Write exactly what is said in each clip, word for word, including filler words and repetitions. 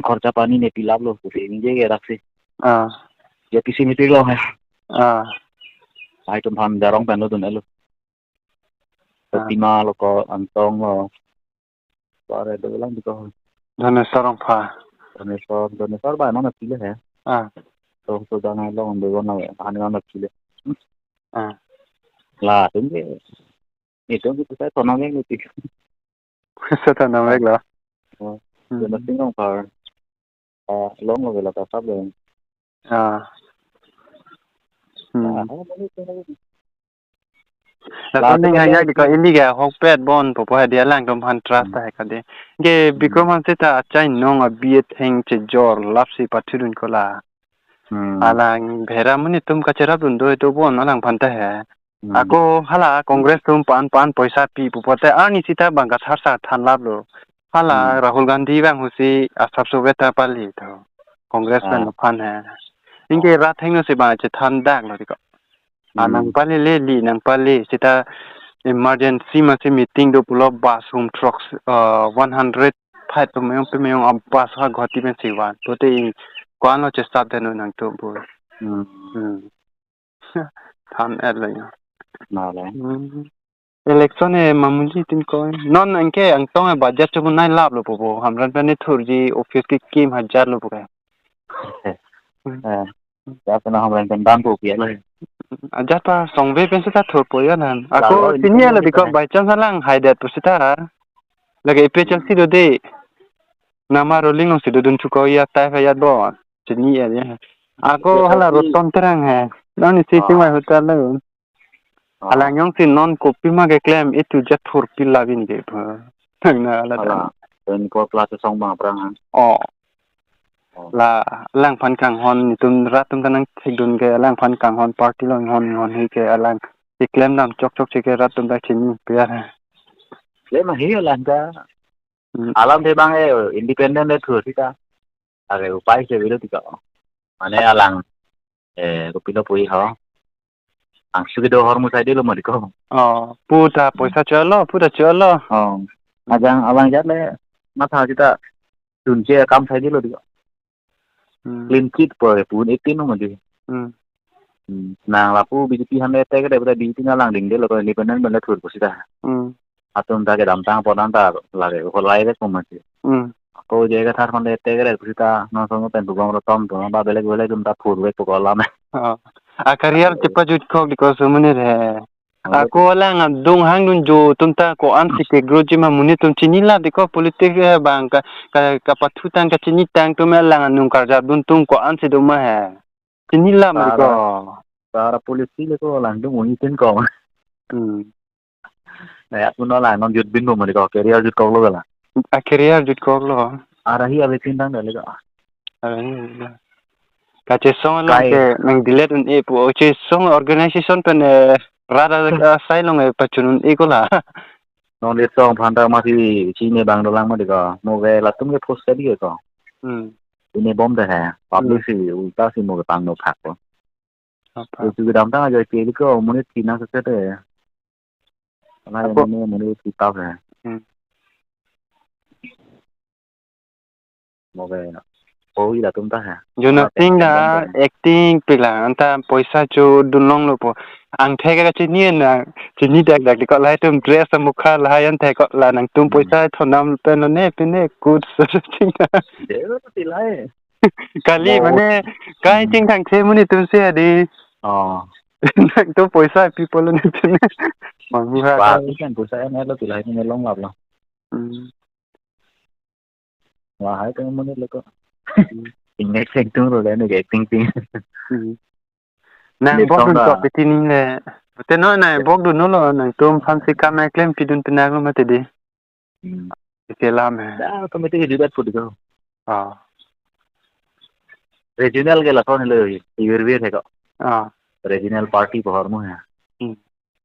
khorcha pani ne pilap lo, pusi ingje ke rak si. Ah. J P C meeting lo hai. Ah. Hai tum phan Jarong pen lo dun elo. Ah. Tima lo ko Angtong lo. Pare do lang di ko. Dhaneswar Rongphar. Dhaneswar, Dhaneswar ba non apile hai. Ah. Tong so dang hai long do na han non apile. Ah. La tum ke. Ni tum ke sa tonam ke ni. Sa tonam ke lo. Oh. Hmm. Dhaneswar Rongphar. Ah, long lo vela ta sab lo. Ah. Hmm. Ah, oh, mali ko. Laso ning hajak di ko, ili ke ahokpet bon popo hadi alang tum phan trust Hmm. ta hai kade. Ke Hmm. Bikram Hanse ta achai nong abi atheng chejor lapsi pathudun ko la. Hmm. Alang bhera muni tum kacherap dun do itu bon alang phan ta hai. Hmm. Ako hala Congress tum pan pan poisa pi pupote arni sita bang kathar sa than lap lo. Hala Hmm. Rahul Gandhi bang husi asap so veta pali to. Congress Ah. pen phan hai. Inke Oh. rat heng no si bang chethan dak lo di ko. Ah, Hmm. nang pali le li nang pali sita emergency masi meeting do pulo bus hum trucks, uh, one hundred five pe mayong pe mayong a bus ha Guwahati pen si van. Pote in ko-an lo chesat denu nang tum pu. Hmm. Hmm. Than et lo ya. Na le. Hmm. Election e mamuli tin ko. Non anke Angtong e budget chobun nai lap lo popo. Hamren pen ne thurji office kekim hajar lo poke. Eh. Ya pena Hamren pen dan po pia lo. Ajat pa songve pen seta thurpo ya nan. Ako Lalo ini sini kan ala yang di ko kita. By chance alang haidet pu seta. Lagi ipe chance Hmm. si do de. Nama rolling long si do dun chuko ya tai fa ya bo. Chini ya ya. Ako Ipe hala chance si. Roton Terang hai. Non isi Ah. Chingwai hotel lo. Ah. Alang yong si non kopima keklem itu jat thurpi labin ke pha. Nang na ala Ala. Twenty-four plus song bang prang ha. Oh. Oh. La alang phan kanghon nitum rat tum ta nang thekdun ke alang phan kanghon party lo hon hon hi ke alang keklem dam chok chok che ke rat tum ta chini pia. Le ma hi alang ta. Hmm. Alam the bang e independent le thur sita. Are upai se bilo tika. Mane alang, eh, kopilo pui ho. Angsu kedo hor musai dilo mari ko. Oh, pu ta Hmm. poisa cholo, pu ta cholo. Oh. Hmm. Ajang alang jat le matha sita tunche kam sai dilo tika. Hmm. Clean chit po pun itin no mari. Hmm. Hmm. Nang lapu B J P han le tek de pada B J P na lang ding de lo ko independent ban le thur ko sita. Hmm. Atum ta kedamtang podan ta lage ko lai de ko mati. Hmm. Ko je ka thar phan de tek de ko sita non song pen bugong rotom to ba belek belek dum ta phur ve ko lam. Oh. A career Ai. Chepajut kok di ko sumuni re. Ai. Ako alang adung hangdun jo tum ta ko-an si ke grow ji ma muni tum chini la di ko politics eh bang ka, ka, kapathu tang kachini tang tum alang anung karjap dun tum ko-an si do ma he. Chini la mari ko. Para, para policy le ko lang dum uni tin ko. Hmm. Na ya puno la non jut bin bo mari ko career jut kok lo la. A career jut kok lo. Ara hi ave tin dang le ko. Ara hi. Kachesong along Kai. Ke nang delete un-e pu o chesong organization pen eh, rara asai long eh pachun un-e ko la. Non le song phan ta masi chini bang dolang mari ko. Mo ve latum ke post ka di ko. Hmm. Ini bom de hai. Public Hmm. Si ulta si mo ke pangno phak ko. Apa? Itu kedamtang aja ke ko muni tina sese de. Ala Apa? Muni muni kita hai. Hmm. Mo ke. Oh, ila tum ta hai. Jonasing da acting pila anta poisa chodun long lo po. Angthek ka chini na chini dak dak ko lahai tum dress mukha lahai angthek ko la nang tum Hmm. Poisa thonam pen lo ne pine kut sing na. Deu ti lai. Kali mo mane kai Hmm. Chingthang the muni tum se di. Oh. Nang tum poisa people lo ne pine. Mangha. Ba ka. Kan poisa ne lo ti lai ne long lap lo. Hmm. Wah, hai teng monit lo ko. Hmm. Ingnek seng tung ro le ne acting ting. Hmm. Nang bok dun tok piti ning le. Te no nang bok dun no lo nang tum phan si kam nang klem pidun pinak lo mati di. Hmm. Ite lam he. Da to mete ke judat put ko. Ah. Regional ke lason le yur vir he ko. Ah. Regional party pohor mu he. Hmm.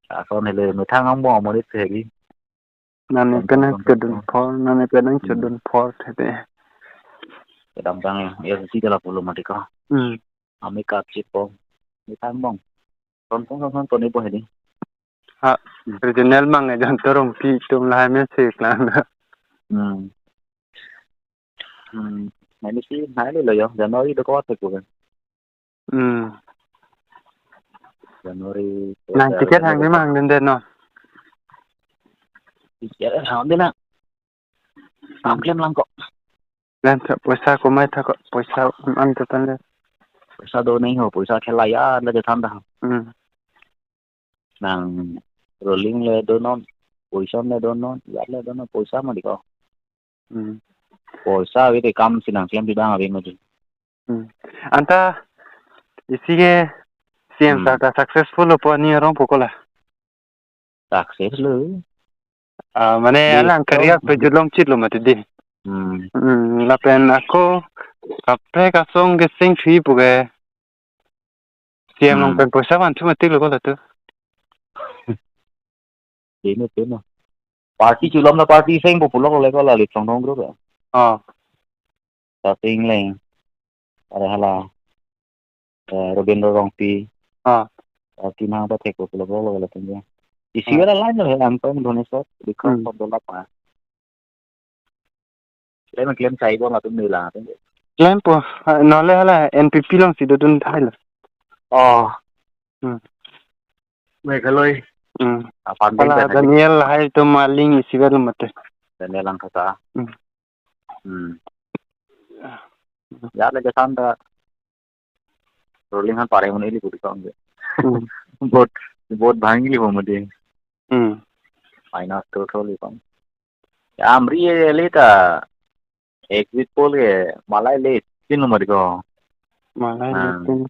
Lason le methang ang bo monit he di. Nani penang chodun por, nani penang chodun por thete. Kedamtang ya si kala pulo mati ko. Hmm. Ami kap si po. Ni tang bong. Ton ton ton ton ni po hedi. Ha, regional mang eh jan torong pi tum lahai men si klang. Hmm. Hmm. Mane si nai le lo yo, January dokok thek ko. Hmm. January, Nang February, ticket hang January. Di mang den den no. Ticket hang den na. Kam klem lang ko. Klem tha, poisa komai tha ko, poisa an to tan le. Poisa do nai ho, poisa khela ya le de than da. Hmm. Nang rolling le donon, poisa le donon, ya le donon, poisa ma di ko. Hmm. Poisa ave te kam si nang klem pi bang ave ma di. Hmm. Anta isi ke C M Hmm. sir ta successful lo po ani arong po ko la. Success lo. Ah, mane Di alang ko. Kariak pe julong chit lo mati di. Hmm. Hmm, lapen ako kaprek asong ke sing thui pu ke. C M Hmm. along pen poisa van thu mati lo ko la tu. Tino, tino. Party chulom na party sing po pulo ko le ko la Litsong Dong group. Oh. Sa sing leng. Are hala. Eh, Robindra Rongpi. Ah. Eh, Timhang pathek ko pulo ko la tinggi. Isi Ah. wala lain lo he Angtong Dhoneswar, Bikram Hmm. Pondolap ma. Klem klem sai ko latum nila. Klem po, ah, nole hala N P P along si dodun thai lo. Oh. Hmm. Meghalaya. Hmm. Aphan Hala deng Daniel hai to maling isi bel mate. Daniel Langthasa. Hmm. Hmm. Ya le kesan ta rolling han pare mun ili puri kong je. Hmm. Vote, vote bhang ili ho mate. Hmm. Minus two tholi kong. Ya Amri le ta exit poll ke malai le tin lo mate ko. Malai le Ah. Tin.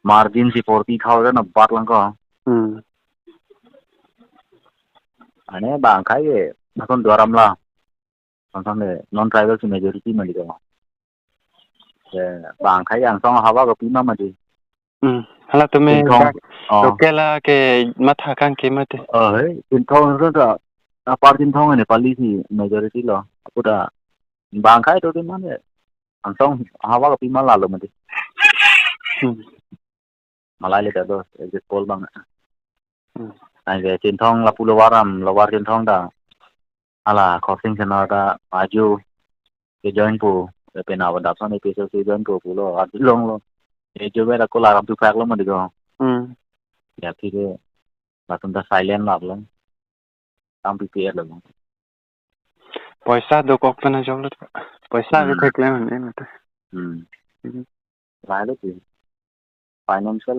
Margin si forty thousand abat lang ko. Hmm. Ane bang khai ke nakon Duar Amla. Samsam le non tribal si majority mati ko. Eh, bang khai Angtong hawa ko pima mati. Hmm. Hala tumi Chinthong, bak oh. Local a ke matha kang ke mati. Oh, he, Chinthong ro ta, apar Chinthong ne pali si majority lo. Apu ta bang khai to tin mane. Angtong hawa ko pima lalo mati. Hmm. Malai le ta do, exit poll bang. Hmm. Ai ke Chinthong lapu Lower Am, Lower Chinthong ta. Hala, Khorsing Sena ta, aju, ke join po, ke pena wa dapson A P H L C join po pulo, aju long lo. E jo bera ko laram tu pak lo mati ko. Hmm. Ya, phir ke, latum ta silent lap lo. Tam P P L lo. Poisa dokok pen ajok lo. Poisa Hmm. ke thek le mane mate. Hmm. Hmm. Lahai lo pi. Financial